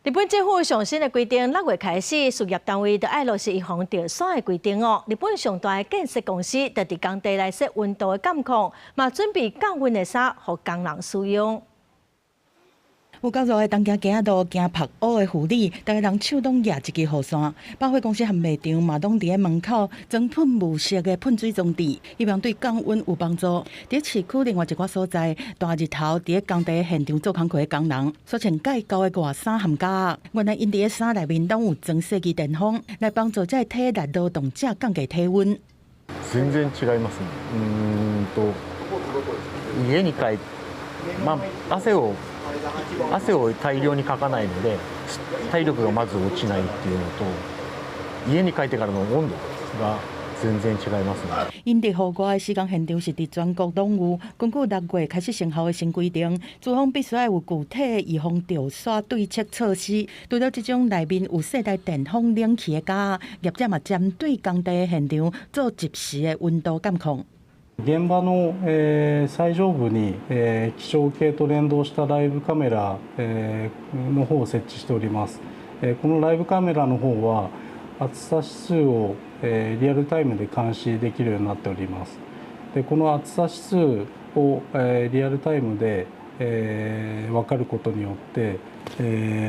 日本政府上新的規定，6月開始，事業單位都愛落實預防著痧的規定哦。日本上大的建設公司就佇工地來設溫度的監控，嘛準備降溫的衫予工人使用。有夠熱的東京街仔路驚曝烏的婦女，逐个人手攏舉一支雨傘。百貨公司和賣場嘛，攏佇咧門口裝噴霧式的噴水裝置，希望對降溫有幫助。佇市區另外一寡所在，大日頭佇咧工地現場做工課的工人，所穿蓋厚的外衫和夾，原來𪜶佇咧衫內面攏有裝設計電風，來幫助這个體力勞動者降低體溫。全然違いますね。うんと家に帰まあ汗を大量にかかないので、体力がまず落ちないっていうのと、家に帰ってからの温度が全然違いますね。𪜶佇戶外施工現場是佇全國攏有，根據6月開始生效的新規定，資方必須愛有具體的預防著痧對策措施。除了這種內面有設帶電風冷氣的夾，業者嘛針對工地現場做即時的溫度監控。現場の最上部に気象計と連動したライブカメラの方を設置しております。このライブカメラの方は、暑さ指数をリアルタイムで監視できるようになっております。で、この暑さ指数をリアルタイムで分かることによって、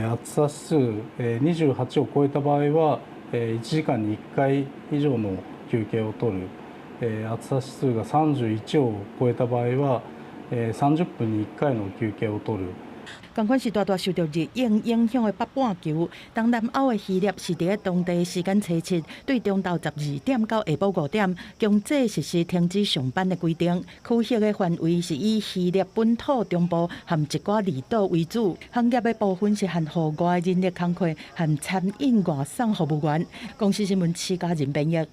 暑さ指数28を超えた場合は、1時間に1回以上の休憩を取る。暑さ指数が31を超えた場合は、30分に1回の休憩を取る。仝款是大大受著熱浪影響的北半球，東南歐的希臘是佇咧當地時間初七，對中晝12點到下晡5點，強制實施停止上班的規定。區域的範圍是以希臘本土中部和一寡離島為主。行業的部分是含戶外人力工課和餐飲外送服務員。公視新聞施嘉仁編譯。